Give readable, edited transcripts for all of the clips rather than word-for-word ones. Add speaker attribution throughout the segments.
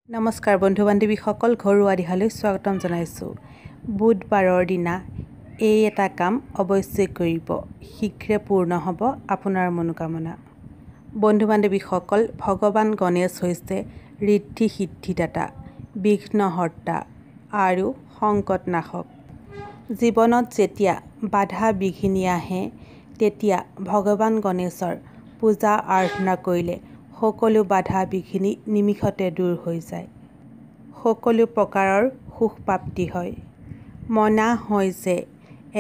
Speaker 1: নমস্কাৰ বন্ধু বান্ধৱীসকল, ঘৰুৱা দিহালৈ স্বাগতম জনাইছোঁ। বুধবাৰৰ দিনা এই এটা কাম অৱশ্যেই কৰিব, শীঘ্ৰে পূৰ্ণ হ'ব আপোনাৰ মনোকামনা। বন্ধু বান্ধৱীসকল, ভগৱান গণেশ হৈছে ঋদ্ধি সিদ্ধিদাতা, বিঘ্নহৰ্তা আৰু সংকটনাশক। জীৱনত যেতিয়া বাধা বিঘিনি আহে তেতিয়া ভগৱান গণেশৰ পূজা আৰাধনা কৰিলে সকলো বাধা বিঘিনি নিমিষতে দূৰ হৈ যায়, সকলো প্ৰকাৰৰ সুখ প্ৰাপ্তি হয়। মনা হয় যে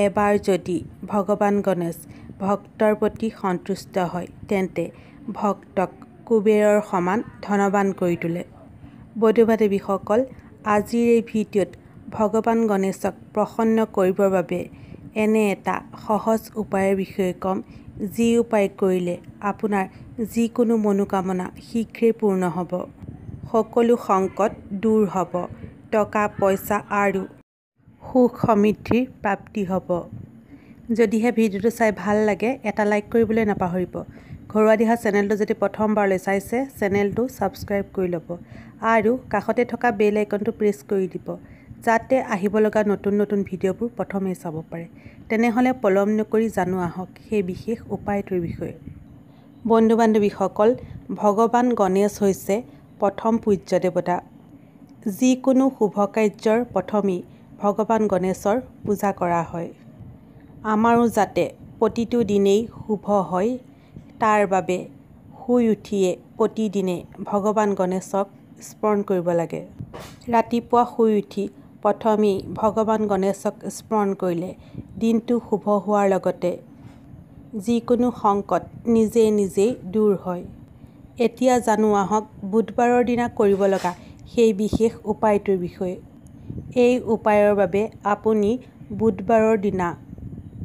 Speaker 1: এবাৰ যদি ভগৱান গণেশ ভক্তৰ প্ৰতি সন্তুষ্ট হয় তেন্তে ভক্তক কুবেৰৰ সমান ধনৱান কৰি তোলে। বন্ধু বান্ধৱীসকল, আজিৰ এই ভিডিঅ'ত ভগৱান গণেশক প্ৰসন্ন কৰিবৰ বাবে এনে এটা সহজ উপায়ৰ বিষয়ে ক'ম, যি উপায় কৰিলে আপোনাৰ যিকোনো মনোকামনা শীঘ্ৰেই পূৰ্ণ হ'ব, সকলো সংকট দূৰ হ'ব, টকা পইচা আৰু সুখ সমৃদ্ধিৰ প্ৰাপ্তি হ'ব। যদিহে ভিডিঅ'টো চাই ভাল লাগে এটা লাইক কৰিবলৈ নাপাহৰিব। ঘৰুৱা দিহা চেনেলটো যদি প্ৰথমবাৰলৈ চাইছে চেনেলটো ছাবস্ক্ৰাইব কৰি ল'ব আৰু কাষতে থকা বেল আইকনটো প্ৰেছ কৰি দিব, যাতে আহিব লগা নতুন নতুন ভিডিঅ'বোৰ প্ৰথমেই চাব পাৰে। তেনেহ'লে পলম নকৰি জানো আহক সেই বিশেষ উপায়টোৰ বিষয়ে। বন্ধু বান্ধৱীসকল, ভগৱান গণেশ হৈছে প্ৰথম পূজ্য দেৱতা। যিকোনো শুভ কাৰ্যৰ প্ৰথমেই ভগৱান গণেশৰ পূজা কৰা হয়। আমাৰো যাতে প্ৰতিটো দিনেই শুভ হয় তাৰ বাবে শুই উঠিয়ে প্ৰতিদিনে ভগৱান গণেশক স্মৰণ কৰিব লাগে। ৰাতিপুৱা শুই উঠি প্ৰথমেই ভগৱান গণেশক স্মৰণ কৰিলে দিনটো শুভ হোৱাৰ লগতে যিকোনো সংকট নিজে নিজেই দূৰ হয়। এতিয়া জানো আহক বুধবাৰৰ দিনা কৰিব লগা সেই বিশেষ উপায়টোৰ বিষয়ে। এই উপায়ৰ বাবে আপুনি বুধবাৰৰ দিনা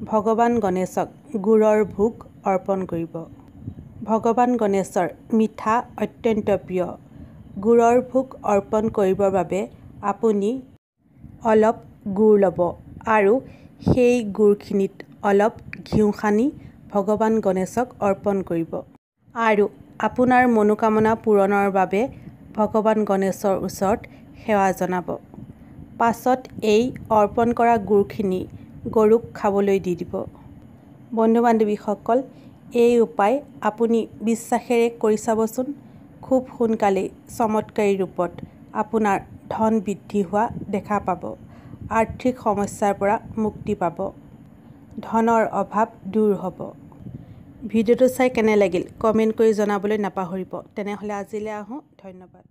Speaker 1: ভগৱান গণেশক গুড়ৰ ভোগ অৰ্পণ কৰিব। ভগৱান গণেশৰ মিঠা অত্যন্ত প্ৰিয়। গুড়ৰ ভোগ অৰ্পণ কৰিবৰ বাবে আপুনি অলপ গুড় ল'ব আৰু সেই গুড়খিনিত অলপ ঘিউ সানি ভগৱান গণেশক অৰ্পণ কৰিব আৰু আপোনাৰ মনোকামনা পূৰণৰ বাবে ভগৱান গণেশৰ ওচৰত সেৱা জনাব। পাছত এই অৰ্পণ কৰা গুড়খিনি গৰুক খাবলৈ দি দিব। বন্ধু বান্ধৱীসকল, এই উপায় আপুনি বিশ্বাসেৰে কৰি চাবচোন, খুব সোনকালেই চমৎকাৰী ৰূপত আপোনাৰ ধন বৃদ্ধি হোৱা দেখা পাব, আৰ্থিক সমস্যাৰ পৰা মুক্তি পাব, ধনৰ অভাৱ দূৰ হ'ব। ভিডিঅ'টো চাই কেনে লাগিল কমেণ্ট কৰি জনাবলৈ নাপাহৰিব। তেনেহ'লে আজিলৈ আহোঁ, ধন্যবাদ।